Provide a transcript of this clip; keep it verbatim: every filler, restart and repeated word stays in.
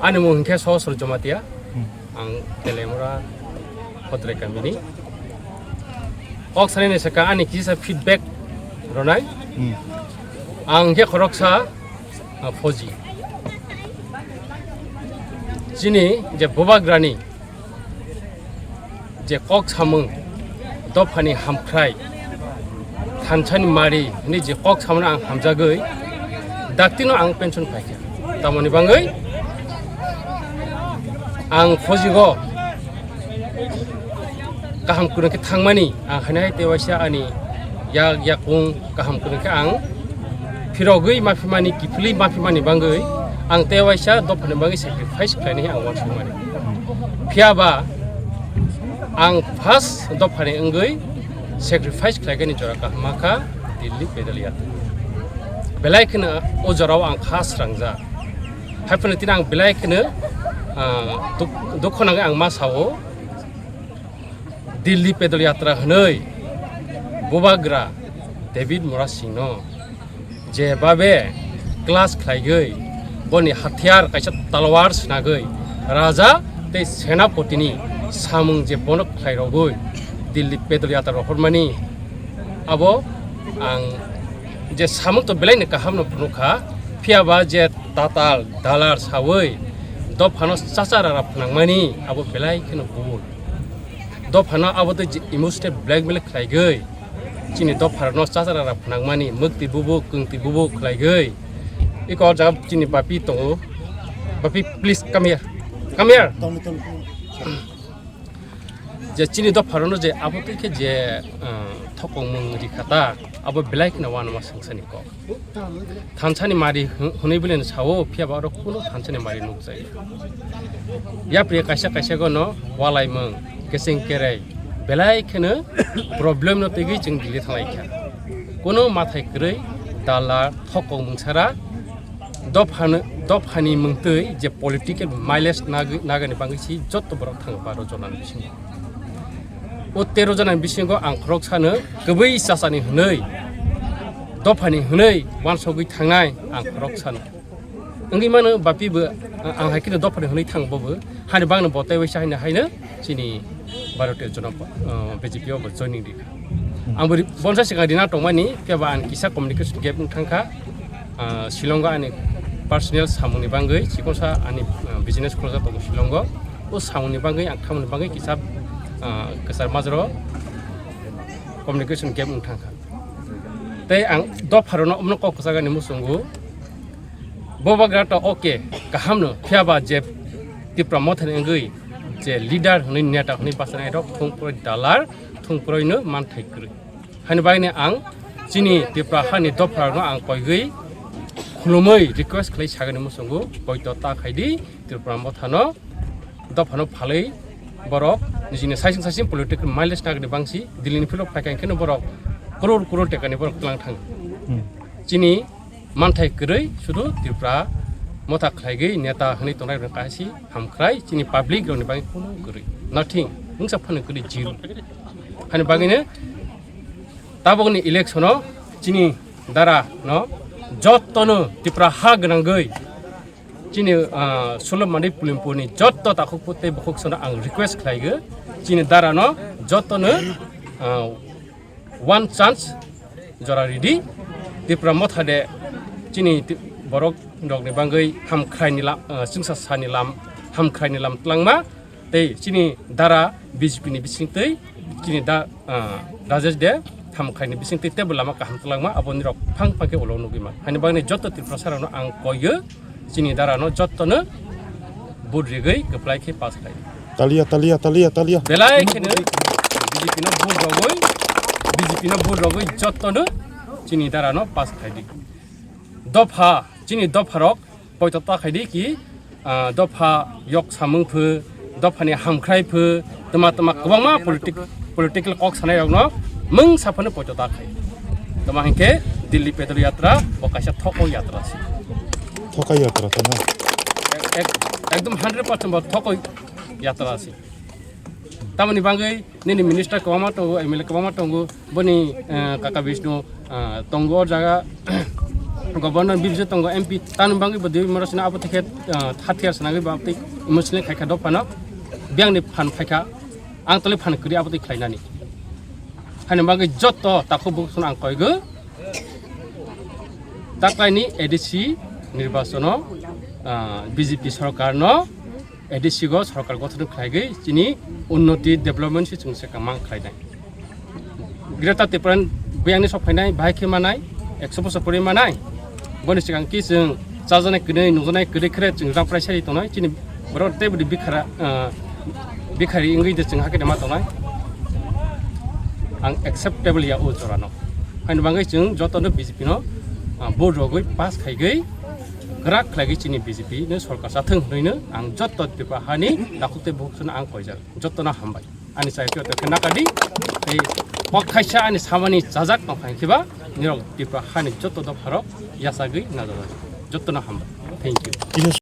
Ani mung hinkhe Sohosroj Jamatia, ang Telemura Hotre kamini. Kok sanini saka ani kisa feedback ronai. Ang hinkhe khoroksa, ah, phoji. Chini je bubagrani je kok samung, dophani hamkhrai, thansani mari hinwi je kok samano ang hamjagwi, daktino ang pension phaikha. Tamoni bangwi ang phojigo kaham kwrwng khe thangmani, ang haino hai tei waisa ani yak yakung kaham kwrwng khe ang phirogwi maphimani, kiphilwi maphimani bangwi ang tei waisa dophani bangwi sacrifice khlainai ang uansukmani. Phiya ba ang first dophani wngwi sacrifice khlaikani jora kaham kha Delhi pedal yatra. Belai kheno o jorao ang kha srangjak. Haiphano tini ang belai kheno, ah, duk-, dukho nangwi ang ma sao. Delhi pedal yatra hwnwi bubagra David Murasingno jebabe clash khlaigwi boni hathiar kaisa talwar swnagwi raja tei senapotini samung je bono khlairogwi Delhi pedal yatra rohormani, abo ang je samung to belaino kahamno phunukha, phiya ba je tatal dalar sawi dophano chachara rap nangmani abo belai kheno bul. Dophano abo tei je emotional blackmail khlaigwi chini dopharokno chachara rap nangmani, mwktwi bubuk, kwngtwi bubuk khlaigwi. Iko o jaga chini bapi tongo. Bapi, please come here. Come here. Je chini dopharokno je abo twi khe je, ah, thokongmung rikha ta, abo belai kheno uanama swngchani kok. Thansani mari hwn-, hwnwi belai no sao, phiya ba oro kuno thansani mari nukjaya. Yapri kaisa kaisa gono walaimung, keseng kerei, belai kheno problem no twiwi chwng Delhi thanglai kha. Kuno mathai kwrwi, dala, thokong mungsara, dophano-, dophani mungtwi je political mileage nagwi-, nagani bangwi si jotto borok thang baro jonani bisingo. O tero jonani bisingo ang khorok sano kwbwi chachani hwnwi, dophani hwnwi uansugwi thangnai ang khorok sano. Wngwi mano bapi bo, ang hai kheno dophani hwnwi thang bobo, hani bangno bo tei waisa haino haino chini Bharatiya Janata, uh, B J P o bo joining rikha. Ang bo ri-, bonsa swkang rina tongmani, phiya ba ang kisa communication gap wng thangkha. Ah, Shillongo ani personal samungni bangwi, chikonsa ani, ah, business khulajak tongo Shillongo. O samungni bangwi ang thamoni bangwi kisa, ah, kwchar majro communication gap wng thangkha. Tei ang dopharokno omono kok kwchagani muchungo. Bubagra to okay, kahamno, phiya ba je Tipra Mothani wngwi je leader hwnwi, neta hwnwi bachanairok thung puroi dalar, thung puroino manthai kwrwi. Hani bagwi ang chini Tripura hani dopharokno ang koigwi khulumui request khlai sagani muchungo, poito ta khaidi Tripura Mothano, dophano phalwi borok nijini saising saising political mileage nagani bangsi Delhi ni philo phaikha, hwnkhe borok crore crore tekani borok tlang thang. Hmm. Chini manthai kwrwi sudu Tripura Motha khlaigwi neta hwnwi tongnai rok kaisi hamkhrai, chini public rokni bagwi kunu kwrwi, nothing, wngsa phano kwrwi, zero. Hani bagwino tabukni election-o chini dara no jottono Tripura ha gwnangwi chini, ah, Sulub Mandi Pulimpurni jotto takhuk tei bukhuk sono ang request khlaigo, chini dara no jottono, ah, one chance jora ridi. Tripura Motha de chini ti-, borok rokni bagwi hamkhraini la-, ah, chwngsa sani lam, hamkhraini lam twlangma. Tei chini dara B J P ni bisingtwi chini da, ah, Rajesh de hamkhraini bisingtwi teibo lama kaham twlangma, aboni rok phang phang khe ulo nugwi ma. Hani bagwi joto Tiprasa rokno ang koiyo, chini dara no jotto no vote rigwi kwplai khe pass khlai. Talia, talia, talia, talia. Belai kheno B J P no vote rogwi, B J P no vote rogwi jotto no chini dara no pass khlai di. Dopha, chini dopha rok poito ta khaidi ki, ah, dopha yok samung phu, dophani hamkhrai phu, tama tama kwbangma politic-, political kok sanai rokno mung saphano poito ta khai. Tama hinkhe Delhi Pedal Yatra bo kaisa thokoi yatra se. Thokoi yatra to na? Ek-, ek-, ekdom hundred percent bo thokoi yatra se. Tamoni bagwi nini minister kwbangma tongo, M L A kwbangma tongo, boni, eh, kaka Bishnu, eh, tongo o jaga, Governor B B C tongo, M P tani bangwi bo dui moro sina abo tikhe, ah, hathiar sanagwi bo abtwi emotional khaikha dophano. Biyangni phan phaikha, ang tole phan kwrwi abtwi khlainani. Haini bagwi jotto takhuk bukhuk ang koigo. Taklaini A D C nirbachono, ah, B J P sorkarno, A D C go sorkar gothon khlaigwi chini unnoti development se chwng se kamang khlainai. Greater Tipraland biyangni sok phainai, bahai khe manai, ekso bosor pore manai. Boni swkang khe chwng chajaknai kwrwi, nukjaknai kwrwi khe chwng rang prai sai tongnai. Chini borok tei bwdwi bikhara, ah, bikhari wngwi de chwng hakhe ma tongnai. Ang acceptable ya o jorano. Haini bagwi chwng jotono B J P no, ah, vote rogwi pass khaigwi kwrak khlaigwi chini B J P no sorkar chathwng hwnwi no ang jotto Tripura hani takhuk tei bukhuk no ang koijak. Jottono hambai. Ani chai khe nakadi. Tei kok khaisa ani samani chajak tong kha hinkhe ba nirok Tripura hani jotto dopharok yachagwi najak. Jottono hambai. Thank you.